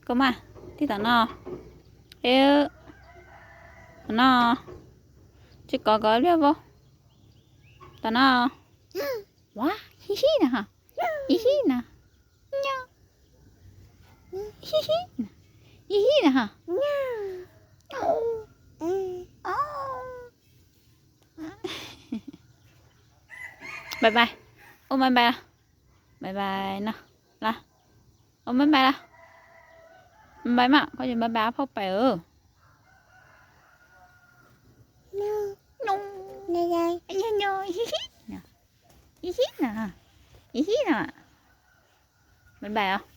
Koj mas, tib tom no, e, tom no, tsis kov kov liaj vau, tom no, ua, hib hib na ha, hib hib na, hib hib, hib hib na ha. Bye bye, ua bye bye, bye bye no, los, ua bye bye los, bye bye mas, koj bye bye phauj pais. Hib hib na, hib hib na, bye bye os.